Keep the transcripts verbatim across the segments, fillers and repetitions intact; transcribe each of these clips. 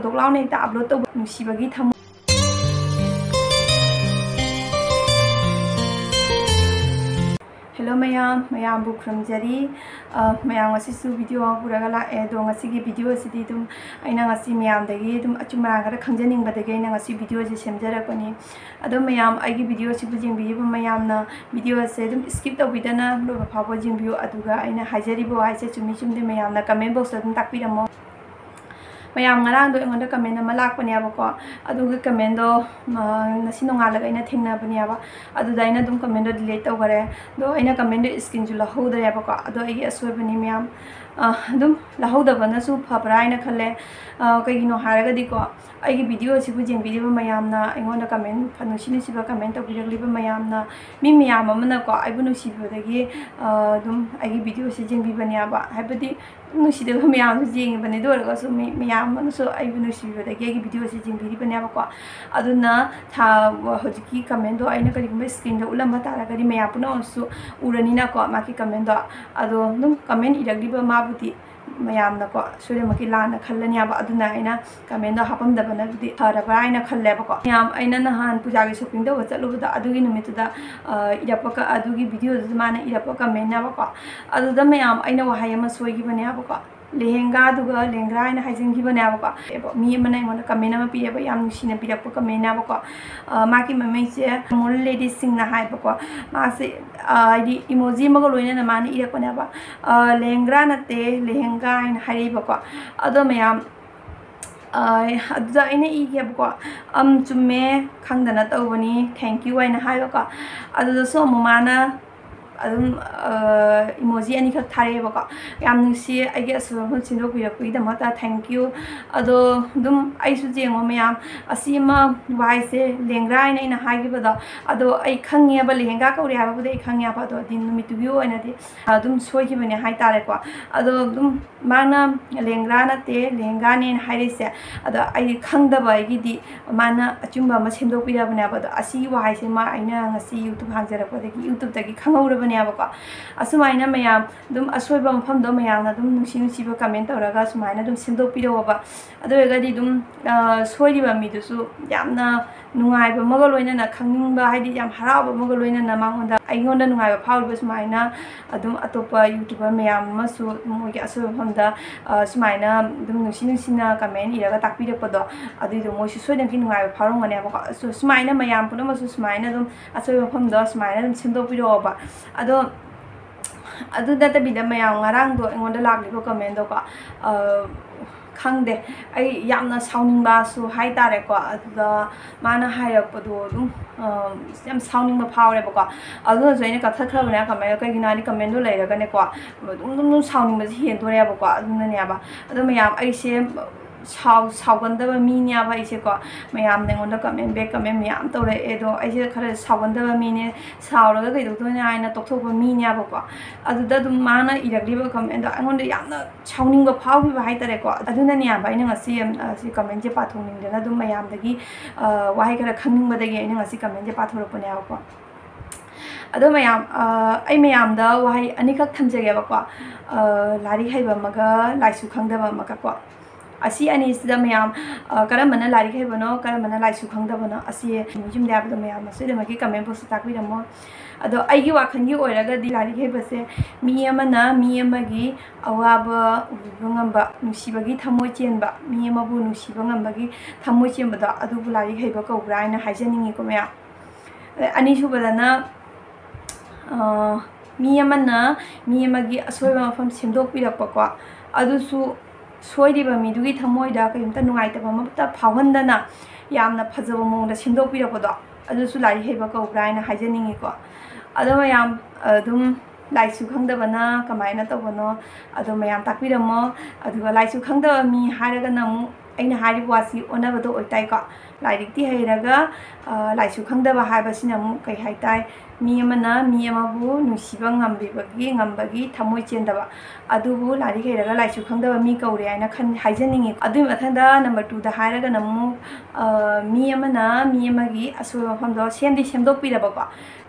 ꯇꯣꯛ ꯂꯥꯎꯅ ꯍꯦꯛꯇ ꯑꯞꯂꯣꯗ ꯇꯧꯕ ꯅꯨꯡꯁꯤꯕꯒꯤ ꯊꯝꯃꯣꯏ꯫ ꯍꯦꯜꯂꯣ ꯃꯌꯥꯝ, ꯃꯌꯥꯝꯕꯨ ꯈꯨꯔꯨꯝꯖꯔꯤ꯫ ꯑ, ꯃꯌꯥꯝ ꯉꯁꯤꯁꯨ ꯚꯤꯗꯤꯑꯣ ꯑꯃ ꯄꯨꯔꯒ ꯂꯥꯛꯑꯦ꯫ ꯑꯗꯣ ꯉꯁꯤꯒꯤ ꯚꯤꯗꯤꯑꯣ ꯑꯁꯤꯗꯤ ꯑꯗꯨꯝ ꯑꯩꯅ ꯉꯁꯤ ꯃꯌꯥꯝꯗꯒꯤ ꯑꯗꯨꯝ ꯑꯆꯨꯝ ꯑꯔꯥꯟ ꯈꯔ ꯈꯪꯖꯅꯤꯡꯕꯗꯒꯤ ꯑꯩꯅ ꯉꯁꯤ ꯚꯤꯗꯤꯑꯣꯁꯦ ꯁꯦꯝꯖꯔꯛꯄꯅꯤ꯫ ꯑꯗꯣ ꯃꯌꯥꯝ, ꯑꯩꯒꯤ ꯚꯤꯗꯤꯑꯣꯁꯤꯕꯨ ꯌꯦꯡꯕꯤꯔꯤꯕ ꯃꯌꯥꯝꯅ ꯚꯤꯗꯤꯑꯣꯁꯦ ꯑꯗꯨꯝ ꯁ꯭ꯀꯤꯞ ꯇꯧꯕꯤꯗꯅ ꯂꯣꯏꯕ ꯐꯥꯎꯕ ꯌꯦꯡꯕꯤꯌꯨ꯫ ꯑꯗꯨꯒ ꯑꯩꯅ ꯍꯥꯏꯖꯔꯤꯕ ꯋꯥꯍꯩꯁꯦ ꯆꯨꯝꯃꯤ ꯆꯨꯝꯗꯦ ꯃꯌꯥꯝꯅ ꯀꯃꯦꯟ ꯕꯣꯛꯁꯇ ꯑꯗꯨꯝ ꯇꯥꯛꯄꯤꯔꯝꯃꯣ꯫ ꯃꯌꯥꯝ ꯉꯔꯥꯡꯗꯣ ꯑꯩꯉꯣꯟꯗ ꯀꯃꯦꯟ ꯑꯃ ꯂꯥꯛꯄꯅꯦꯕꯀꯣ꯫ ꯑꯗꯨꯒꯤ ꯀꯃꯦꯟꯗꯣ, ꯑ, ꯉꯁꯤ ꯅꯣꯡꯉꯥꯜꯂꯒ ꯑꯩꯅ ꯊꯦꯡꯅꯕꯅꯦꯕ꯫ ꯑꯗꯨꯗ ꯑꯩꯅ ꯑꯗꯨꯝ ꯀꯃꯦꯟꯗꯣ ꯗꯤꯂꯤꯠ ꯇꯧꯈꯔꯦ꯫ ꯑꯗꯣ ꯑꯩꯅ ꯀꯃꯦꯟꯗꯣ ꯁ꯭ꯀꯔꯤꯟꯁꯨ ꯂꯧꯍꯧꯗ꯭ꯔꯦꯕꯀꯣ꯫ ꯑꯗꯣ ꯑꯩꯒꯤ ꯑꯁꯣꯏꯕꯅꯤ ꯃꯌꯥꯝ꯫ ꯑ, ꯑꯗꯨꯝ ꯂꯧꯍꯧꯗꯕꯅꯁꯨ ꯐꯕ꯭ꯔꯥ ꯍꯥꯏꯅ ꯈꯜꯂꯦ꯫ ꯑ, ꯀꯩꯒꯤꯅꯣ ꯍꯥꯏꯔꯒꯗꯤꯀꯣ, ꯑꯩꯒꯤ ꯚꯤꯗꯤꯑꯣ ꯑꯁꯤꯕꯨ ꯌꯦꯡꯕꯤꯔꯤꯕ ꯃꯌꯥꯝꯅ ꯑꯩꯉꯣꯟꯗ ꯀꯃꯦꯟ ꯐ-, ꯅꯨꯡꯁꯤ ꯅꯨꯡꯁꯤꯕ ꯀꯃꯦꯟ ꯇꯧꯕꯤꯔꯛꯂꯤꯕ ꯃꯌꯥꯝꯅ, ꯃꯤ ꯃꯌꯥꯝ ꯑꯃꯅꯀꯣ ꯑꯩꯕꯨ ꯅꯨꯡꯁꯤꯕꯤꯕꯗꯒꯤ, ꯑ, ꯑꯗꯨꯝ ꯑꯩꯒꯤ ꯚꯤꯗꯤꯑꯣꯁꯤ ꯌꯦꯡꯕꯤꯕꯅꯦꯕ꯫ ꯍꯥꯏꯕꯗꯤ ꯅꯨꯡꯁꯤꯗꯕ ꯃꯌꯥꯝꯁꯨ ꯌꯦꯡꯉꯤꯕꯅꯦ꯫ ꯑꯗꯨ ꯑꯣꯏꯔꯒꯁꯨ ꯃꯤ ꯃꯌꯥꯝ ꯑꯃꯅꯁꯨ ꯑꯩꯕꯨ ꯅꯨꯡꯁꯤꯕꯤꯕꯗꯒꯤ ꯑꯩꯒꯤ ꯚꯤꯗꯤꯑꯣꯁꯦ ꯌꯦꯡꯕꯤꯔꯤꯕꯅꯦꯕꯀꯣ꯫ ꯑꯗꯨꯅ ꯊꯥ-, ꯍꯧꯖꯤꯛꯀꯤ ꯀꯃꯦꯟꯗꯣ ꯑꯩꯅ ꯀꯔꯤꯒꯨꯝꯕ ꯁ꯭ꯀꯔꯤꯟꯗ ꯎꯠꯂꯝꯕ ꯇꯥꯔꯒꯗꯤ ꯃꯌꯥꯝ ꯄꯨꯝꯅꯃꯛꯁꯨ ꯎꯔꯅꯤꯅꯀꯣ, ꯃꯥꯒꯤ ꯀꯃꯦꯟꯗꯣ꯫ ꯑꯗꯣ ꯑꯗꯨꯝ ꯀꯃꯦꯟ ꯏꯔꯛꯂꯤꯕ ꯃꯥꯕꯨꯗꯤ ꯃꯌꯥꯝꯅꯀꯣ ꯁꯣꯏꯗꯅꯃꯛꯀꯤ ꯂꯥꯟꯅ ꯈꯜꯂꯅꯦꯕ꯫ ꯑꯗꯨꯅ ꯑꯩꯅ ꯀꯃꯦꯟꯗꯣ ꯍꯥꯞꯄꯝꯗꯕꯅꯕꯨꯗꯤ ꯐꯔꯕ꯭ꯔꯥ ꯍꯥꯏꯅ ꯈꯜꯂꯦꯕꯀꯣ꯫ ꯃꯌꯥꯝ, ꯑꯩꯅ ꯅꯍꯥꯟ ꯄꯨꯖꯥꯒꯤ ꯁꯣꯄꯤꯡ ꯇꯧꯕ ꯆꯠꯂꯨꯕꯗꯣ, ꯑꯗꯨꯒꯤ ꯅꯨꯃꯤꯠꯇꯨꯗ, ꯑ, ꯏꯔꯛꯄ ꯀ-, ꯑꯗꯨꯒꯤ ꯚꯤꯗꯤꯑꯣꯗꯨꯗ ꯃꯥꯅ ꯏꯔꯛꯄ ꯀꯃꯦꯟꯅꯦꯕꯀꯣ꯫ ꯑꯗꯨꯗ ꯃꯌꯥꯝ, ꯑꯩꯅ ꯋꯥꯍꯩ ꯑꯃ ꯁꯣꯏꯈꯤꯕꯅꯦꯕꯀꯣ꯫ ꯂꯦꯍꯦꯡꯒꯥꯗꯨꯒ ꯂꯦꯡꯒ꯭ꯔꯥ ꯍꯥꯏꯅ ꯍꯥꯏꯖꯤꯟꯈꯤꯕꯅꯦꯕꯀꯣ꯫ ꯑꯦꯕ-, ꯃꯤ ꯑꯃꯅ ꯑꯩꯉꯣꯟꯗ ꯀꯃꯦꯟ ꯑꯃ ꯄꯤꯔꯦꯕ, ꯌꯥꯝ ꯅꯨꯡꯁꯤꯅ ꯄꯤꯔꯛꯄ ꯀꯃꯦꯟꯅꯦꯕꯀꯣ꯫ ꯑ, ꯃꯥꯒꯤ ꯃꯃꯤꯡꯁꯦ ꯃꯨꯜ ꯂꯦꯗꯤ ꯁꯤꯡꯅ ꯍꯥꯏꯕꯀꯣ꯫ ꯃꯥꯁꯦ, ꯑ, ꯍꯥꯏꯗꯤ ꯏꯃꯣꯖꯤ ꯑꯃꯒ ꯂꯣꯏꯅꯅ ꯃꯥꯅ ꯏꯔꯛꯄꯅꯦꯕ꯫ ꯑ, ꯂꯦꯍꯦꯡꯒ꯭ꯔꯥ ꯅꯠꯇꯦ, ꯂꯦꯍꯦꯡꯒꯥ ꯍꯥꯏꯅ ꯍꯥꯏꯔꯛꯏꯕꯀꯣ꯫ ꯑꯗꯣ ꯃꯌꯥꯝ, ꯑ, ꯑꯗꯨꯗ ꯑꯩꯅ ꯏꯒꯦꯕꯀꯣ꯫ "ꯑꯝ, ꯆꯨꯝꯃꯦ, ꯈꯪꯗꯅ ꯇꯧꯕꯅꯤ, thank you" ꯍꯥꯏꯅ ꯍꯥꯏꯕꯀꯣ꯫ ꯑꯗꯨꯗꯁꯨ ꯑꯃꯨꯛ ꯃꯥꯅ ꯑꯗꯨꯝ, ꯑ, ꯏꯃꯣꯖꯤ ꯑꯅꯤꯈꯛ ꯊꯥꯔꯛꯑꯦꯕꯀꯣ꯫ "ꯌꯥꯝ ꯅꯨꯡꯁꯤꯌꯦ, ꯑꯩꯒꯤ ꯑꯁꯣꯏꯕ ꯃꯐꯝ ꯁꯦꯝꯗꯣꯛꯄꯤꯔꯛꯄꯒꯤꯗꯃꯛꯇ thank you꯫ ꯑꯗꯣ ꯑꯗꯨꯝ ꯑꯩꯁꯨ ꯌꯦꯡꯉꯣ ꯃꯌꯥꯝ, ꯑꯁꯤ ꯑꯃ ꯋꯥꯍꯩꯁꯦ ꯂꯦꯡꯒ꯭ꯔꯥ ꯍꯥꯏꯅ ꯑꯩꯅ ꯍꯥꯏꯈꯤꯕꯗꯣ, ꯑꯗꯣ ꯑꯩ ꯈꯪꯉꯦꯕ, ꯂꯦꯍꯦꯡꯒꯥ ꯀꯧꯔꯦ ꯍꯥꯏꯕꯕꯨꯗꯤ ꯑꯩ ꯈꯪꯉꯦꯕ, ꯑꯗꯣ ꯑꯗꯨ ꯅꯨꯃꯤꯠꯇꯨꯒꯤ ꯑꯣꯏꯅꯗꯤ ꯑꯗꯨꯝ ꯁꯣꯏꯈꯤꯕꯅꯦ ꯍꯥꯏꯇꯥꯔꯦꯀꯣ꯫ ꯑꯗꯣ ꯑꯗꯨꯝ ꯃꯥꯅ ꯂꯦꯡꯒ꯭ꯔꯥ ꯅꯠꯇꯦ, ꯂꯦꯍꯦꯡꯒꯥꯅꯦꯅ ꯍꯥꯏꯔꯤꯁꯦ, ꯑꯗꯣ ꯑꯩꯗꯤ ꯈꯪꯗꯕ ꯑꯩꯒꯤꯗꯤ ꯃꯥꯅ ꯑꯆꯨꯝꯕ ꯑꯃ ꯁꯦꯝꯗꯣꯛꯄꯤꯔꯕꯅꯦꯕ꯫ ꯑꯗꯣ ꯑꯁꯤꯒꯤ ꯋꯥꯍꯩꯁꯦ ꯃꯥ, ꯑꯩꯅ ꯉꯁꯤ YouTube ꯍꯥꯡꯖꯔꯛꯄꯗꯒꯤ YouTubeꯇꯒꯤ ꯈꯪꯍꯧꯔꯕꯅꯦ꯫ ꯌꯥꯕꯀꯣ꯫ ꯑꯁꯨꯃꯥꯏꯅ ꯃꯌꯥꯝ ꯑꯗꯨꯝ ꯑꯁꯣꯏꯕ ꯃꯐꯝꯗꯣ ꯃꯌꯥꯝꯅ ꯑꯗꯨꯝ ꯅꯨꯡꯁꯤ ꯅꯨꯡꯁꯤꯕ ꯀꯃꯦꯟ ꯇꯧꯔꯒ ꯁꯨꯃꯥꯏꯅ ꯑꯗꯨꯝ ꯁꯦꯝꯗꯣꯛꯄꯤꯔꯛꯑꯣꯕ꯫ ꯑꯗꯨ ꯑꯣꯏꯔꯒꯗꯤ ꯑꯗꯨꯝ, ꯑ, ꯁꯣꯏꯔꯤꯕ ꯃꯤꯗꯨꯁꯨ ꯌꯥꯝꯅ ꯅꯨꯡꯉꯥꯏꯕ ꯑꯃꯒ ꯂꯣꯏꯅꯅ, ꯈꯪꯅꯤꯡꯕ, ꯍꯥꯏꯗꯤ ꯌꯥꯝ ꯍꯔꯥꯎꯕ ꯑꯃꯒ ꯂꯣꯏꯅꯅ ꯃꯉꯣꯟꯗ, ꯑꯩꯉꯣꯟꯗ ꯅꯨꯡꯉꯥꯏꯕ ꯐꯥꯎꯔꯤꯕ ꯁꯨꯃꯥꯏꯅ ꯑꯗꯨꯝ ꯑꯇꯣꯞꯄ YouTuber ꯃꯌꯥꯝ ꯑꯃꯁꯨ ꯃꯣꯏꯒꯤ ꯑꯁꯣꯏꯕ ꯃꯐꯝꯗ, ꯑ, ꯁꯨꯃꯥꯏꯅ ꯑꯗꯨꯝ ꯅꯨꯡꯁꯤ ꯅꯨꯡꯁꯤꯅ ꯀꯃꯦꯟ ꯏꯔꯒ ꯇꯥꯛꯄꯤꯔꯛꯄꯗꯣ, ꯑꯗꯨꯏꯗꯣ ꯃꯣꯏꯁꯨ ꯁꯣꯏꯗꯅꯀꯤ ꯅꯨꯡꯉꯥꯏꯕ ꯐꯥꯎꯔꯝꯒꯅꯦꯕꯀꯣ꯫ ꯑꯁꯨ-, ꯁꯨꯃꯥꯏꯅ ꯃꯌꯥꯝ ꯄꯨꯝꯅꯃꯛꯁꯨ ꯁꯨꯃꯥꯏꯅ ꯑꯗꯨꯝ ꯑꯁꯣꯏꯕ ꯃꯐꯝꯗꯣ ꯁꯨꯃꯥꯏꯅ ꯑꯗꯨꯝ ꯁꯦꯝꯗꯣꯛꯄꯤꯔꯛꯑꯣꯕ꯫ ꯑꯗꯣ ꯑꯗꯨ ꯅꯠꯇꯕꯤꯗ ꯃꯌꯥꯝ ꯉꯔꯥꯡꯗꯣ ꯑꯩꯉꯣꯟꯗ ꯂꯥꯛꯂꯤꯕ ꯀꯃꯦꯟꯗꯣꯀꯣ, ꯑ, ꯈꯪꯗꯦ, ꯑꯩ ꯌꯥꯝꯅ ꯁꯥꯎꯅꯤꯡꯕꯁꯨ ꯍꯥꯏꯇꯥꯔꯦꯀꯣ꯫ ꯑꯗꯨꯗ ꯃꯥꯅ ꯍꯥꯏꯔꯛꯄꯗꯣ ꯑꯗꯨꯝ, ꯑ, ꯌꯥꯝ ꯁꯥꯎꯅꯤꯡꯕ ꯐꯥꯎꯔꯦꯕꯀꯣ꯫ ꯑꯗꯨꯅꯁꯨ ꯑꯩꯅ ꯀꯛꯊꯠꯈ꯭ꯔꯕꯅꯦ ꯀꯃꯦꯟꯗꯣ, ꯀꯩꯒꯤꯅꯣ ꯍꯥꯏꯗꯤ ꯀꯃꯦꯟꯗꯣ ꯂꯩꯔꯒꯅꯦꯀꯣ, ꯑꯗꯨꯝ, ꯑꯗꯨꯝ, ꯑꯗꯨꯝ ꯁꯥꯎꯅꯤꯡꯕꯁꯦ ꯍꯦꯟꯗꯣꯔꯦꯕꯀꯣ꯫ ꯑꯗꯨꯅꯅꯦꯕ꯫ ꯑꯗꯣ ꯃꯌꯥꯝ, ꯑꯩꯁꯦ ꯁꯥꯎ-, ꯁꯥꯎꯒꯟꯗꯕ ꯃꯤꯅꯦꯕ ꯑꯩꯁꯦꯀꯣ꯫ ꯃꯌꯥꯝꯅ ꯑꯩꯉꯣꯟꯗ ꯀꯃꯦꯟ, ꯕꯦꯛ ꯀꯃꯦꯟ ꯃꯌꯥꯝ ꯇꯧꯔꯛꯑꯦ꯫ ꯑꯗꯣ ꯑꯩꯁꯦ ꯈꯔ ꯁꯥꯎꯒꯟꯗꯕ ꯃꯤꯅꯦ, ꯁꯥꯎꯔꯒ ꯀꯩꯗꯧꯗꯣꯏꯅꯣ ꯍꯥꯏꯅ ꯇꯣꯛꯊꯣꯛꯄ ꯃꯤꯅꯦꯕꯀꯣ꯫ ꯑꯗꯨꯗ ꯑꯗꯨꯝ ꯃꯥꯅ ꯏꯔꯛꯂꯤꯕ ꯀꯃꯦꯟꯗꯣ ꯑꯩꯉꯣꯟꯗ ꯌꯥꯝꯅ ꯁꯥꯎꯅꯤꯡꯕ ꯐꯥꯎꯈꯤꯕ ꯍꯥꯏꯇꯥꯔꯦꯀꯣ꯫ ꯑꯗꯨꯅꯅꯦꯕ ꯑꯩꯅ ꯉꯁꯤ, ꯑ, ꯁꯤ ꯀꯃꯦꯟꯁꯦ ꯄꯥꯊꯣꯛꯅꯤꯡꯗꯅ ꯑꯗꯨꯝ ꯃꯌꯥꯝꯗꯒꯤ, ꯑ, ꯋꯥꯍꯩ ꯈꯔ ꯈꯪꯅꯤꯡꯕꯗꯒꯤ ꯑꯩꯅ ꯉꯁꯤ ꯀꯃꯦꯟꯁꯦ ꯄꯥꯊꯣꯔꯛꯄꯅꯦꯕꯀꯣ꯫ ꯑꯗꯣ ꯃꯌꯥꯝ, ꯑ, ꯑꯩ ꯃꯌꯥꯝꯗ ꯋꯥꯍꯩ ꯑꯅꯤꯈꯛ ꯊꯝꯖꯒꯦꯕꯀꯣ꯫ ꯑ, ꯂꯥꯏꯔꯤꯛ ꯍꯩꯕ ꯑꯃꯒ ꯂꯥꯏꯁꯨ ꯈꯪꯗꯕ ꯑꯃꯒꯀꯣ꯫ ꯑꯁꯤ ꯑꯅꯤꯁꯤꯗ ꯃꯌꯥꯝ, ꯑ, ꯀꯔꯝꯕꯅ ꯂꯥꯏꯔꯤꯛ ꯍꯩꯕꯅꯣ, ꯀꯔꯝꯕꯅ ꯂꯥꯏꯁꯨ ꯈꯪꯗꯕꯅꯣ, ꯑꯁꯤ ꯌꯨꯝꯗ ꯍꯥꯏꯕꯗꯣ ꯃꯌꯥꯝ ꯑꯁꯣꯏꯗꯅꯃꯛꯀꯤ ꯀꯃꯦꯟ ꯕꯣꯛꯁꯇ ꯇꯥꯛꯄꯤꯔꯝꯃꯣ꯫ ꯑꯗꯣ ꯑꯩꯒꯤ ꯋꯥꯈꯜꯒꯤ ꯑꯣꯏꯔꯒꯗꯤ ꯂꯥꯏꯔꯤꯛ ꯍꯩꯕꯁꯦ ꯃꯤ ꯑꯃꯅ ꯃꯤ ꯑꯃꯒꯤ ꯑꯋꯥꯕ ꯎꯕꯤꯕ ꯉꯝꯕ, ꯅꯨꯡꯁꯤꯕꯒꯤ ꯊꯃꯣꯏ ꯆꯦꯟꯕ, ꯃꯤ ꯑꯃꯕꯨ ꯅꯨꯡꯁꯤꯕ ꯉꯝꯕꯒꯤ ꯊꯃꯣꯏ ꯆꯦꯟꯕꯗꯣ, ꯑꯗꯨꯕꯨ ꯂꯥꯏꯔꯤꯛ ꯍꯩꯕ ꯀꯧꯕ꯭ꯔꯥ ꯍꯥꯏꯅ ꯍꯥꯏꯖꯅꯤꯡꯉꯤꯀꯣ ꯃꯌꯥꯝ꯫ ꯑꯅꯤꯁꯨꯕꯗꯅ, ꯑ, ꯃꯤ ꯑꯃꯅ ꯃꯤ ꯑꯃꯒꯤ ꯑꯁꯣꯏꯕ ꯃꯐꯝ ꯁꯦꯝꯗꯣꯛꯄꯤꯔꯛꯄꯀꯣ, ꯑꯗꯨꯁꯨ ꯁꯣꯏꯔꯤꯕ ꯃꯤꯗꯨꯒꯤ ꯊꯃꯣꯏꯗ ꯀꯔꯤꯝꯇ ꯅꯨꯡꯉꯥꯏꯇꯕ ꯑꯃꯠꯇ ꯐꯥꯎꯍꯟꯗꯅ ꯌꯥꯝꯅ ꯐꯖꯕ ꯃꯑꯣꯡꯗ ꯁꯦꯝꯗꯣꯛꯄꯤꯔꯛꯄꯗꯣ, ꯑꯗꯨꯁꯨ ꯂꯥꯏꯔꯤꯛ ꯍꯩꯕ ꯀꯧꯕ꯭ꯔꯥ ꯍꯥꯏꯅ ꯍꯥꯏꯖꯅꯤꯡꯉꯤꯀꯣ꯫ ꯑꯗꯣ ꯃꯌꯥꯝ ꯑꯗꯨꯝ ꯂꯥꯏꯁꯨ ꯈꯪꯗꯕꯅ ꯀꯃꯥꯏꯅ ꯇꯧꯕꯅꯣ, ꯑꯗꯣ ꯃꯌꯥꯝ ꯇꯥꯛꯄꯤꯔꯝꯃꯣ꯫ ꯑꯗꯨꯒ ꯂꯥꯏꯁꯨ ꯈꯪꯗꯕ ꯃꯤ ꯍꯥꯏꯔꯒꯅ ꯑꯃꯨꯛ ꯑꯩꯅ ꯍꯥꯏꯔꯤꯕ ꯋꯥꯁꯤ ꯑꯣꯟꯅꯕꯗꯣ ꯑꯣꯏꯇꯥꯏꯀꯣ꯫ ꯂꯥꯏꯔꯤꯛꯇꯤ ꯍꯩꯔꯒ, ꯑ, ꯂꯥꯏꯁꯨ ꯈꯪꯗꯕ ꯍꯥꯏꯕꯁꯤꯅ ꯑꯃꯨꯛ ꯀꯩ ꯍꯥꯏꯇꯥꯏ? ꯃꯤ ꯑꯃꯅ ꯃꯤ ꯑꯃꯕꯨ ꯅꯨꯡꯁꯤꯕ ꯉꯝꯕꯤꯕꯒꯤ, ꯉꯝꯕꯒꯤ ꯊꯃꯣꯏ ꯆꯦꯟꯗꯕ, ꯑꯗꯨꯕꯨ ꯂꯥꯏꯔꯤꯛ ꯍꯩꯔꯒ ꯂꯥꯏꯁꯨ ꯈꯪꯗꯕ ꯃꯤ ꯀꯧꯔꯦ ꯍꯥꯏꯅ ꯈꯟ-, ꯍꯥꯏꯖꯅꯤꯡꯉꯤ꯫ ꯑꯗꯨꯒꯤ ꯃꯊꯪꯗ number twoꯗ ꯍꯥꯏꯔꯒꯅ ꯑꯃꯨꯛ, ꯑ, ꯃꯤ ꯑꯃꯅ ꯃꯤ ꯑꯃꯒꯤ ꯑꯁꯣꯏꯕ ꯃꯐꯝꯗꯣ ꯁꯦꯝꯗꯤ ꯁꯦꯝꯗꯣꯛꯄꯤꯔꯕꯀꯣ,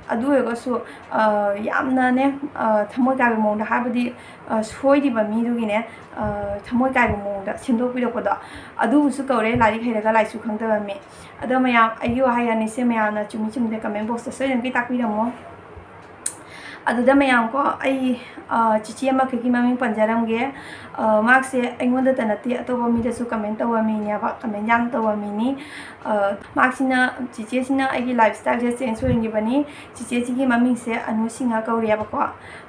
ꯑꯗꯨ ꯑꯣꯏꯔꯒꯁꯨ, ꯑ, ꯌꯥꯝꯅꯅꯦ, ꯑ, ꯊꯃꯣꯏ ꯀꯥꯏꯕ ꯃꯑꯣꯡꯗ, ꯍꯥꯏꯕꯗꯤ, ꯑ, ꯁꯣꯏꯔꯤꯕ ꯃꯤꯗꯨꯒꯤꯅꯦ, ꯑ, ꯊꯃꯣꯏ ꯀꯥꯏꯕ ꯃꯑꯣꯡꯗ ꯁꯦꯝꯗꯣꯛꯄꯤꯔꯛꯄꯗꯣ, ꯑꯗꯨꯕꯨꯁꯨ ꯀꯧꯔꯦ ꯂꯥꯏꯔꯤꯛ ꯍꯩꯔꯒ ꯂꯥꯏꯁꯨ ꯈꯪꯗꯕ ꯃꯤ꯫ ꯑꯗꯣ ꯃꯌꯥꯝ, ꯑꯩꯒꯤ ꯋꯥꯍꯩ ꯑꯅꯤꯁꯦ ꯃꯌꯥꯝꯅ ꯆꯨꯝꯃꯤ ꯆꯨꯝꯗꯦ comment boxꯇ ꯁꯣꯏꯗꯅꯀꯤ ꯇꯥꯛꯄꯤꯔꯝꯃꯣ꯫ ꯑꯗꯨꯗ ꯃꯌꯥꯝ ꯀꯣ, ꯑꯩ, ꯑ, ꯆꯤꯆꯦ ꯑꯃꯈꯛꯀꯤ ꯃꯃꯤꯡ ꯄꯟꯖꯔꯝꯒꯦ꯫ ꯑ, ꯃꯍꯥꯛꯁꯦ ꯑꯩꯉꯣꯟꯗꯇ ꯅꯠꯇꯦ, ꯑꯇꯣꯞꯄ ꯃꯤꯗꯁꯨ comment ꯇꯧꯕ ꯃꯤꯅꯦꯕ, comment ꯌꯥꯝ ꯇꯧꯕ ꯃꯤꯅꯤ꯫ ꯑ, ꯃꯍꯥꯛꯁꯤꯅ, ꯆꯤꯆꯦꯁꯤꯅ ꯑꯩꯒꯤ lifestyleꯁꯦ change ꯑꯣꯏꯍꯟꯈꯤꯕꯅꯤ꯫ ꯆꯤꯆꯦꯁꯤꯒꯤ ꯃꯃꯤꯡꯁꯦ ꯑꯅꯨ ꯁꯤꯡꯍ ꯀꯧꯔꯦꯕꯀꯣ꯫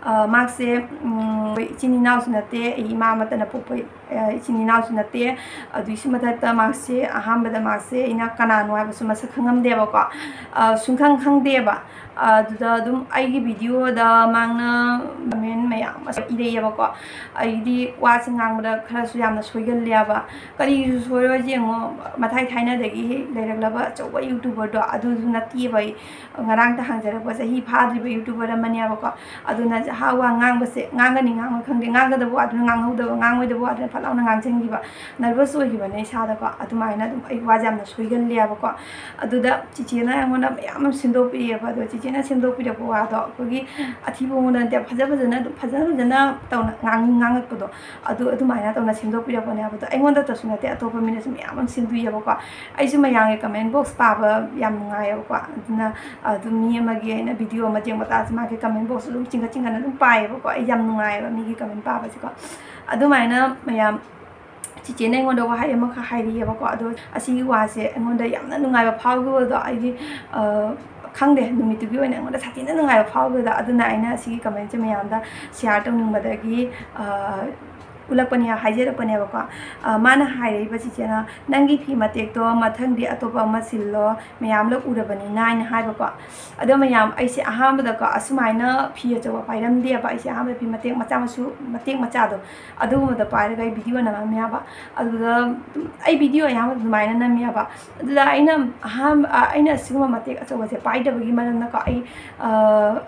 ꯑ, ꯃꯍꯥꯛꯁꯦ, ꯎꯝ, ꯑꯩꯈꯣꯏ ꯏꯆꯤꯟ ꯏꯅꯥꯎꯁꯨ ꯅꯠꯇꯦ, ꯑꯩ ꯏꯃꯥ ꯑꯃꯠꯇꯅ ꯄꯣꯛꯄ, ꯑ, ꯏꯆꯤꯟ ꯏꯅꯥꯎꯁꯨ ꯅꯠꯇꯦ꯫ ꯑꯗꯨꯒꯤꯁꯨ ꯃꯊꯛꯇ ꯃꯍꯥꯛꯁꯦ, ꯑꯍꯥꯟꯕꯗ ꯃꯍꯥꯛꯁꯦ ꯑꯩꯅ ꯀꯅꯥꯅꯣ ꯍꯥꯏꯕꯁꯨ ꯃꯁꯛ ꯈꯪꯉꯝꯗꯦꯕꯀꯣ꯫ ꯑ, ꯁꯨꯡꯈꯪ ꯈꯪꯗꯦꯕ꯫ ꯑꯗꯨꯗ ꯑꯗꯨꯝ ꯑꯩꯒꯤ videoꯗ ꯃꯥꯅ comment ꯃꯌꯥꯝ ꯑꯃ ꯏꯔꯛꯑꯦꯕꯀꯣ꯫ ꯑꯩꯗꯤ ꯋꯥꯁꯦ ꯉꯥꯡꯕꯗ ꯈꯔꯁꯨ ꯌꯥꯝꯅ ꯁꯣꯏꯒꯜꯂꯦꯕ꯫ ꯀꯔꯤꯁꯨ ꯁꯣꯏꯔꯣꯏ ꯌꯦꯡꯉꯣ, ꯃꯊꯥꯏ ꯊꯥꯏꯅꯗꯒꯤ ꯂꯩꯔꯛꯂꯕ ꯑꯆꯧꯕ YouTuberꯗꯣ ꯑꯗꯨꯁꯨ ꯅꯠꯇꯦꯕ꯫ ꯑꯩ ꯉꯔꯥꯡꯇ ꯍꯥꯡꯖꯔꯛꯄ, ꯆꯍꯤ ꯐꯥꯗ꯭ꯔꯤꯕ YouTuber ꯑꯃꯅꯦꯕꯀꯣ꯫ ꯑꯗꯨꯅ ꯍꯥ ꯋꯥ ꯉꯥꯡꯕꯁꯦ, ꯉꯥꯡꯒꯅꯤ ꯉꯥꯡꯉꯣꯏ ꯈꯪꯗꯦ, ꯉꯥꯡꯒꯗꯕ ꯋꯥꯗꯨꯅ ꯉꯥꯡꯍꯧꯗꯕ, ꯉꯥꯡꯉꯣꯏꯗꯕ ꯋꯥꯗꯨꯅ ꯐꯠ ꯂꯥꯎꯅ ꯉꯥꯡꯁꯤꯟꯈꯤꯕ, nervous ꯑꯣꯏꯈꯤꯕꯅꯦ ꯏꯁꯥꯗꯀꯣ꯫ ꯑꯗꯨꯃꯥꯏꯅ ꯑꯗꯨꯝ ꯑꯩ ꯋꯥꯁꯦ ꯌꯥꯝꯅ ꯁꯣꯏꯒꯜꯂꯦꯕꯀꯣ꯫ ꯑꯗꯨꯗ ꯆꯤꯆꯦꯅ ꯑꯩꯉꯣꯟꯗ ꯃꯌꯥꯝ ꯑꯃ ꯁꯦꯝꯗꯣꯛꯄꯤꯔꯛꯑꯦꯕ꯫ ꯑꯗꯣ ꯆꯤꯆꯦꯅ ꯁꯦꯝꯗꯣꯛꯄꯤꯔꯛꯄ ꯋꯥꯗꯣ ꯑꯩꯈꯣꯏꯒꯤ ꯑꯊꯤꯕ ꯃꯑꯣꯡꯗ ꯅꯠꯇꯦ, ꯐꯖ ꯐꯖꯅ ꯑꯗꯨꯝ, ꯐꯖ ꯐꯖꯅ ꯇꯧꯅ ꯉꯥꯡ-, ꯉꯥꯡꯉꯛꯄꯗꯣ, ꯑꯗꯨ ꯑꯗꯨꯃꯥꯏꯅ ꯇꯧꯅ ꯁꯦꯝꯗꯣꯛꯄꯤꯔꯛꯄꯅꯦꯕ꯫ ꯑꯗꯣ ꯑꯩꯉꯣꯟꯗꯇꯁꯨ ꯅꯠꯇꯦ, ꯑꯇꯣꯞꯄ ꯃꯤꯅꯁꯨ ꯃꯌꯥꯝ ꯑꯃ ꯁꯦꯝꯗꯣꯛꯑꯦꯕꯀꯣ꯫ ꯑꯩꯁꯨ ꯃꯌꯥꯝꯒꯤ comment box ꯄꯥꯕ ꯌꯥꯝ ꯅꯨꯡꯉꯥꯏꯌꯦꯕꯀꯣ꯫ ꯑꯗꯨꯅ ꯑꯗꯨꯝ ꯃꯤ ꯑꯃꯒꯤ ꯑꯩꯅ video ꯑꯃ ꯌꯦꯡꯕ ꯇꯥꯔꯁꯨ ꯃꯥꯒꯤ comment boxꯁꯨ ꯑꯗꯨꯝ ꯆꯤꯡꯈꯠ ꯆꯤꯡꯈꯠꯅ ꯑꯗꯨꯝ ꯄꯥꯏꯌꯦꯕꯀꯣ꯫ ꯑꯩ ꯌꯥꯝ ꯅꯨꯡꯉꯥꯏꯌꯦꯕ ꯃꯤꯒꯤ comment ꯄꯥꯕꯁꯦꯀꯣ꯫ ꯑꯗꯨꯃꯥꯏꯅ ꯃꯌꯥꯝ ꯆꯤꯆꯦꯅ ꯑꯩꯉꯣꯟꯗ ꯋꯥꯍꯩ ꯑꯃꯈꯛ ꯍꯥꯏꯔꯤꯑꯕꯀꯣ꯫ ꯑꯗꯣ ꯑꯁꯤꯒꯤ ꯋꯥꯁꯦ ꯑꯩꯉꯣꯟꯗ ꯌꯥꯝꯅ ꯅꯨꯡꯉꯥꯏꯕ ꯐꯥꯎꯈꯤꯕꯗꯣ, ꯑꯩꯗꯤ, ꯑ, ꯈꯪꯗꯦ, ꯅꯨꯃꯤꯠꯇꯨꯒꯤ ꯑꯣꯏꯅ ꯑꯩꯉꯣꯟꯗ ꯁꯥꯊꯤꯅ ꯅꯨꯡꯉꯥꯏꯕ ꯐꯥꯎꯈꯤꯕꯗꯣ꯫ ꯑꯗꯨꯅ ꯑꯩꯅ ꯑꯁꯤꯒꯤ commentꯁꯦ ꯃꯌꯥꯝꯗ share ꯇꯧꯅꯤꯡꯕꯗꯒꯤ, ꯑ, ꯎꯠꯂꯛꯄꯅꯦ, ꯍꯥꯏꯖꯔꯛꯄꯅꯦꯕꯀꯣ꯫ ꯑ, ꯃꯥꯅ ꯍꯥꯏꯔꯛꯏꯕ ꯆꯤꯆꯦꯅ, "ꯅꯪꯒꯤ ꯐꯤ ꯃꯇꯦꯛꯇꯣ ꯃꯊꯪꯗꯤ ꯑꯇꯣꯞꯄ ꯑꯃ ꯁꯤꯜꯂꯣ, ꯃꯌꯥꯝ ꯂꯣꯏ ꯎꯔꯕꯅꯤꯅ" ꯍꯥꯏꯅ ꯍꯥꯏꯕꯀꯣ꯫ ꯑꯗꯣ ꯃꯌꯥꯝ, ꯑꯩꯁꯦ ꯑꯍꯥꯟꯕꯗꯀꯣ ꯑꯁꯨꯃꯥꯏꯅ ꯐꯤ ꯑꯆꯧꯕ ꯄꯥꯏꯔꯝꯗꯦꯕ꯫ ꯑꯩꯁꯦ ꯑꯍꯥꯟꯕꯗ ꯐꯤ ꯃꯇꯦꯛ ꯃꯆꯥ ꯃꯁꯨ, ꯃꯇꯦꯛ ꯃꯆꯥꯗꯣ, ꯑꯗꯨꯒꯨꯝꯕꯗ ꯄꯥꯏꯔꯒ ꯑꯩ video ꯅꯝꯃꯝꯃꯦꯕ꯫ ꯑꯗꯨꯗ ꯑꯗꯨꯝ ꯑꯩ video ꯑꯌꯥꯝꯕ ꯑꯗꯨꯃꯥꯏꯅ ꯅꯝꯃꯦꯕ꯫ ꯑꯗꯨꯗ ꯑꯩꯅ ꯑꯍꯥꯟꯕ, ꯑ, ꯑꯩꯅ ꯑꯁꯤꯒꯨꯝꯕ ꯃꯇꯦꯛ ꯑꯆꯧꯕꯁꯦ ꯄꯥꯏꯗꯕꯒꯤ ꯃꯔꯝꯅꯀꯣ, ꯑꯩ, ꯑ,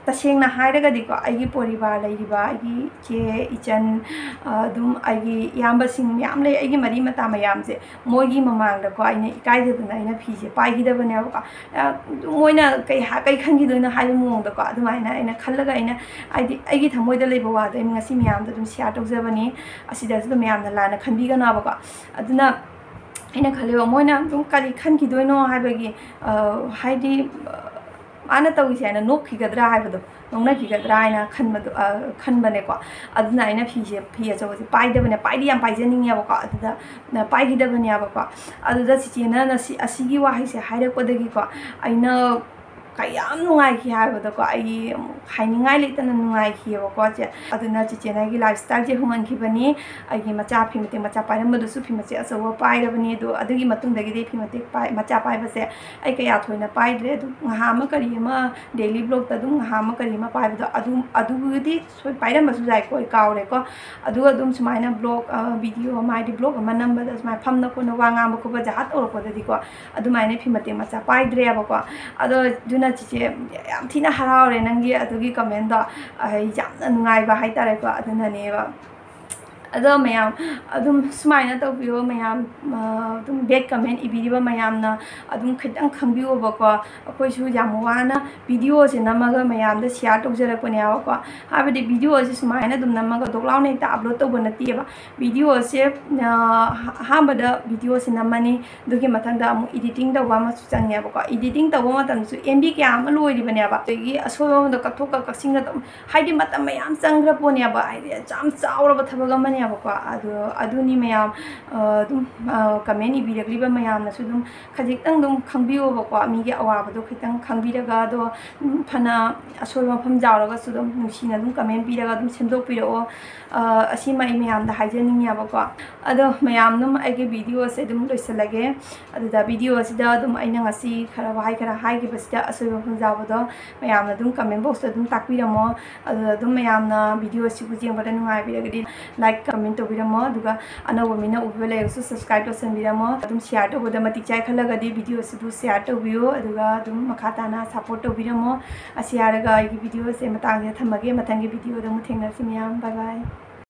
ꯇꯁꯦꯡꯅ ꯍꯥꯏꯔꯒꯗꯤꯀꯣ, ꯑꯩꯒꯤ ꯄꯣꯔꯤꯕꯥꯔ ꯂꯩꯔꯤꯕ ꯑꯩꯒꯤ ꯏꯆꯦ, ꯏꯆꯟ, ꯑ, ꯑꯗꯨꯝ ꯑꯩꯒꯤ ꯏꯌꯥꯝꯕꯁꯤꯡ ꯃꯌꯥꯝ ꯂꯩ, ꯑꯩꯒꯤ ꯃꯔꯤ ꯃꯇꯥ ꯃꯌꯥꯝꯁꯦ, ꯃꯣꯏꯒꯤ ꯃꯃꯥꯡꯗꯀꯣ ꯑꯩꯅ ꯏꯀꯥꯏꯖꯗꯅ ꯑꯩꯅ ꯐꯤꯁꯦ ꯄꯥꯏꯈꯤꯗꯕꯅꯦꯕꯀꯣ꯫ ꯑ, ꯃꯣꯏꯅ ꯀꯩ ꯍꯥ-, ꯀꯩ ꯈꯟꯈꯤꯗꯣꯏꯅꯣ ꯍꯥꯏꯕ ꯃꯑꯣꯡꯗꯀꯣ, ꯑꯗꯨꯃꯥꯏꯅ ꯑꯩꯅ ꯈꯜꯂꯒ ꯑꯩꯅ, ꯍꯥꯏꯗꯤ, ꯑꯩꯒꯤ ꯊꯃꯣꯏꯗ ꯂꯩꯕ ꯋꯥꯗꯣ ꯑꯩꯅ ꯉꯁꯤ ꯃꯌꯥꯝꯗ ꯑꯗꯨꯝ ꯁꯤꯌꯥꯔ ꯇꯧꯖꯕꯅꯤ꯫ ꯑꯁꯤꯗꯁꯨ ꯑꯗꯨꯝ ꯃꯌꯥꯝꯅ ꯂꯥꯟꯅ ꯈꯟꯕꯤꯒꯅꯣꯕꯀꯣ꯫ ꯑꯗꯨꯅ ꯑꯩꯅ ꯈꯜꯂꯦꯕ, ꯃꯣꯏꯅ ꯑꯗꯨꯝ ꯀꯔꯤ ꯈꯟꯈꯤꯗꯣꯏꯅꯣ ꯍꯥꯏꯕꯒꯤ, ꯑ, ꯍꯥꯏꯗꯤ, ꯑ, ꯃꯥꯅ ꯇꯧꯔꯤꯁꯦ ꯍꯥꯏꯅ ꯅꯣꯛꯈꯤꯒꯗ꯭ꯔꯥ ꯍꯥꯏꯕꯗꯣ, ꯅꯣꯛꯅꯈꯤꯒꯗ꯭ꯔꯥ ꯍꯥꯏꯅ ꯈꯟꯕꯗꯣ, ꯑ, ꯈꯟꯕꯅꯦꯀꯣ꯫ ꯑꯗꯨꯅ ꯑꯩꯅ ꯐꯤꯁꯦ, ꯐꯤ ꯑꯆꯧꯕꯁꯦ ꯄꯥꯏꯗꯕꯅꯦ, ꯄꯥꯏꯗꯤ ꯌꯥꯝ ꯄꯥꯏꯖꯅꯤꯡꯉꯦꯕꯀꯣ, ꯑꯗꯨꯗ, ꯑ, ꯄꯥꯏꯈꯤꯗꯕꯅꯦꯕꯀꯣ꯫ ꯑꯗꯨꯗ ꯆꯤꯆꯦꯅ ꯉꯁꯤ ꯑꯁꯤꯒꯤ ꯋꯥꯍꯩꯁꯦ ꯍꯥꯏꯔꯛꯄꯗꯒꯤꯀꯣ, ꯑꯩꯅ ꯀꯌꯥꯝ ꯅꯨꯡꯉꯥꯏꯈꯤ ꯍꯥꯏꯕꯗꯀꯣ, ꯑꯩ ꯍꯥꯏꯅꯤꯡꯉꯥꯏ ꯂꯩꯇꯅ ꯅꯨꯡꯉꯥꯏꯈꯤꯑꯕꯀꯣ, ꯆꯦ꯫ ꯑꯗꯨꯅ ꯆꯤꯆꯦꯅ ꯑꯩꯒꯤ ꯂꯥꯏꯐ ꯁ꯭ꯇꯥꯏꯜꯁꯦ ꯍꯣꯡꯍꯟꯈꯤꯕꯅꯤ꯫ ꯑꯩꯒꯤ ꯃꯆꯥ ꯐꯤ ꯃꯇꯦꯛ ꯃꯆꯥ ꯄꯥꯏꯔꯝꯕꯗꯨꯁꯨ ꯐꯤ ꯃꯆꯦꯠ ꯑꯆꯧꯕ ꯄꯥꯏꯔꯕꯅꯤ꯫ ꯑꯗꯣ ꯑꯗꯨꯒꯤ ꯃꯇꯨꯡꯗꯒꯤꯗꯤ ꯐꯤ ꯃꯇꯦꯛ ꯄꯥꯏ-, ꯃꯆꯥ ꯄꯥꯏꯕꯁꯦ ꯑꯩ ꯀꯌꯥ ꯊꯣꯏꯅ ꯄꯥꯏꯗ꯭ꯔꯦ꯫ ꯑꯗꯨꯝ ꯉꯥꯏꯍꯥꯛ ꯑꯃ ꯀꯔꯤ ꯑꯃ, ꯗꯦꯂꯤ ꯕ꯭ꯂꯣꯛꯇ ꯑꯗꯨꯝ ꯉꯥꯏꯍꯥꯛ ꯑꯃ ꯀꯔꯤ ꯑꯃ ꯄꯥꯏꯕꯗꯣ, ꯑꯗꯨꯝ, ꯑꯗꯨꯕꯨꯗꯤ ꯁꯣꯏ ꯄꯥꯏꯔꯝꯕꯁꯨ ꯌꯥꯏꯀꯣ, ꯑꯩ ꯀꯥꯎꯔꯦꯀꯣ꯫ ꯑꯗꯨꯒ ꯑꯗꯨꯝ ꯁꯨꯃꯥꯏꯅ ꯕ꯭ꯂꯣꯛ, ꯑ, ꯚꯤꯗꯤꯑꯣ ꯑꯃ, ꯍꯥꯏꯗꯤ ꯕ꯭ꯂꯣꯛ ꯑꯃ ꯅꯝꯕꯗ ꯁꯨꯃꯥꯏꯅ ꯐꯝꯅ ꯈꯣꯠꯅ ꯋꯥ ꯉꯥꯡꯕ ꯈꯣꯠꯄ ꯖꯍꯥꯠ ꯇꯧꯔꯛꯄꯗꯗꯤꯀꯣ, ꯑꯗꯨꯃꯥꯏꯅ ꯐꯤ ꯃꯇꯦꯛ ꯃꯆꯥ ꯄꯥꯏꯗ꯭ꯔꯦꯕꯀꯣ꯫ ꯑꯗꯣ ꯑꯗꯨꯅ ꯆꯤꯆꯦ, ꯌꯥꯝ ꯊꯤꯅ ꯍꯔꯥꯎꯔꯦ ꯅꯪꯒꯤ ꯑꯗꯨꯒꯤ ꯀꯃꯦꯟꯗꯣ, ꯑꯩ ꯌꯥꯝꯅ ꯅꯨꯡꯉꯥꯏꯕ ꯍꯥꯏꯇꯥꯔꯦꯀꯣ, ꯑꯗꯨꯅꯅꯦꯕ꯫ ꯑꯗꯣ ꯃꯌꯥꯝ ꯑꯗꯨꯝ ꯁꯨꯃꯥꯏꯅ ꯇꯧꯕꯤꯌꯣ, ꯃꯌꯥꯝ, ꯑ, ꯑꯗꯨꯝ ꯕꯦꯗ ꯀꯃꯦꯟ ꯏꯕꯤꯔꯤꯕ ꯃꯌꯥꯝꯅ ꯑꯗꯨꯝ ꯈꯤꯇꯪ ꯈꯪꯕꯤꯌꯣꯕꯀꯣ꯫ ꯑꯩꯈꯣꯏꯁꯨ ꯌꯥꯝ ꯋꯥꯅ ꯚꯤꯗꯤꯑꯣꯁꯦ ꯅꯝꯃꯒ ꯃꯌꯥꯝꯗ ꯁꯤꯌꯥꯔ ꯇꯧꯖꯔꯛꯄꯅꯦꯕꯀꯣ꯫ ꯍꯥꯏꯕꯗꯤ ꯚꯤꯗꯤꯑꯣꯁꯦ ꯁꯨꯃꯥꯏꯅ ꯑꯗꯨꯝ ꯅꯝꯃꯒ ꯗꯣꯛ ꯂꯥꯎꯅ ꯍꯦꯛꯇ ꯑꯞꯂꯣꯗ ꯇꯧꯕ ꯅꯠꯇꯦꯕ꯫ ꯚꯤꯗꯤꯑꯣꯁꯦ, ꯑ, ꯑꯍꯥꯟꯕꯗ ꯚꯤꯗꯤꯑꯣꯁꯦ ꯅꯝꯃꯅꯤ, ꯑꯗꯨꯒꯤ ꯃꯊꯪꯗ ꯑꯃꯨꯛ ꯏꯗꯤꯇꯤꯡ ꯇꯧꯕ ꯑꯃꯁꯨ ꯆꯪꯉꯦꯕꯀꯣ꯫ ꯏꯗꯤꯇꯤꯡ ꯇꯧꯕ ꯃꯇꯝꯗꯁꯨ ꯑꯦꯝ ꯕꯤ ꯀꯌꯥ ꯑꯃ ꯂꯣꯏꯔꯤꯕꯅꯦꯕ, ꯑꯗꯒꯤ ꯑꯁꯣꯏꯕ ꯑꯃꯗ ꯀꯛꯊꯣꯛꯀ ꯀꯛꯁꯤꯟꯒ ꯇꯧ-, ꯍꯥꯏꯗꯤ ꯃꯇꯝ ꯃꯌꯥꯝ ꯆꯪꯈ꯭ꯔ ꯄꯣꯠꯅꯦꯕ, ꯍꯥꯏꯗꯤ ꯌꯥꯝ ꯆꯥꯎꯔꯕ ꯊꯕꯛ ꯑꯃꯅꯦꯕꯀꯣ꯫ ꯑꯗꯣ ꯑꯗꯨꯅꯤ ꯃꯌꯥꯝ, ꯑ, ꯑꯗꯨꯝ, ꯑ, ꯀꯃꯦꯟ ꯏꯕꯤꯔꯛꯂꯤꯕ ꯃꯌꯥꯝꯅꯁꯨ ꯑꯗꯨꯝ ꯈꯖꯤꯛꯇꯪ ꯑꯗꯨꯝ ꯈꯪꯕꯤꯌꯣꯕꯀꯣ, ꯃꯤꯒꯤ ꯑꯋꯥꯕꯗꯣ ꯈꯤꯇꯪ ꯈꯪꯕꯤꯔꯒ꯫ ꯑꯗꯣ, ꯎꯝ, ꯐꯅ ꯑꯁꯣꯏꯕ ꯃꯐꯝ ꯌꯥꯎꯔꯒꯁꯨ ꯑꯗꯨꯝ ꯅꯨꯡꯁꯤꯅ ꯑꯗꯨꯝ ꯀꯃꯦꯟ ꯄꯤꯔꯒ ꯑꯗꯨꯝ ꯁꯦꯝꯗꯣꯛꯄꯤꯔꯛꯑꯣ꯫ ꯑ, ꯑꯁꯤꯃ ꯑꯩ ꯃꯌꯥꯝꯗ ꯍꯥꯏꯖꯅꯤꯡꯉꯦꯕꯀꯣ꯫ ꯑꯗꯣ ꯃꯌꯥꯝ ꯑꯗꯨꯝ ꯑꯩꯒꯤ ꯚꯤꯗꯤꯑꯣꯁꯦ ꯑꯗꯨꯝ ꯂꯣꯏꯁꯤꯜꯂꯒꯦ꯫ ꯑꯗꯨꯗ ꯚꯤꯗꯤꯑꯣꯁꯤꯗ ꯑꯗꯨꯝ ꯑꯩꯅ ꯉꯁꯤ ꯈꯔ ꯋꯥꯍꯩ ꯈꯔ ꯍꯥꯏꯈꯤꯕꯁꯤꯗ ꯑꯁꯣꯏꯕ ꯃꯐꯝ ꯌꯥꯎꯕꯗꯣ ꯃꯌꯥꯝꯅ ꯑꯗꯨꯝ ꯀꯃꯦꯟ ꯕꯣꯛꯁꯇ ꯑꯗꯨꯝ ꯇꯥꯛꯄꯤꯔꯝꯃꯣ꯫ ꯑꯗꯨꯗ ꯑꯗꯨꯝ ꯃꯌꯥꯝꯅ ꯚꯤꯗꯤꯑꯣꯁꯤꯕꯨ ꯌꯦꯡꯕꯗ ꯅꯨꯡꯉꯥꯏꯕꯤꯔꯒꯗꯤ ꯂꯥꯏꯛ, comment ꯇꯧꯕꯤꯔꯝꯃꯣ꯫ ꯑꯗꯨꯒ ꯑꯅꯧꯕ ꯃꯤꯅ ꯎꯕꯤꯕ ꯂꯩꯔꯒꯁꯨ subscribe ꯇꯧꯁꯟꯕꯤꯔꯝꯃꯣ꯫ ꯑꯗꯨꯝ share ꯇꯧꯕꯗ ꯃꯇꯤꯛ ꯆꯥꯏ ꯈꯜꯂꯒꯗꯤ video ꯁꯤꯕꯨ share ꯇꯧꯕꯤꯌꯨ꯫ ꯑꯗꯨꯒ ꯑꯗꯨꯝ ꯃꯈꯥ ꯇꯥꯅ support ꯇꯧꯕꯤꯔꯝꯃꯣ꯫ ꯑꯁꯤ ꯍꯥꯏꯔꯒ ꯑꯩꯒꯤ video ꯁꯦ ꯃꯇꯥꯡꯁꯤꯗ ꯊꯝꯃꯒꯦ꯫ ꯃꯊꯪꯒꯤ video ꯗ ꯑꯃꯨꯛ ꯊꯦꯡꯅꯁꯤ ꯃꯌꯥꯝ꯫ Bye bye꯫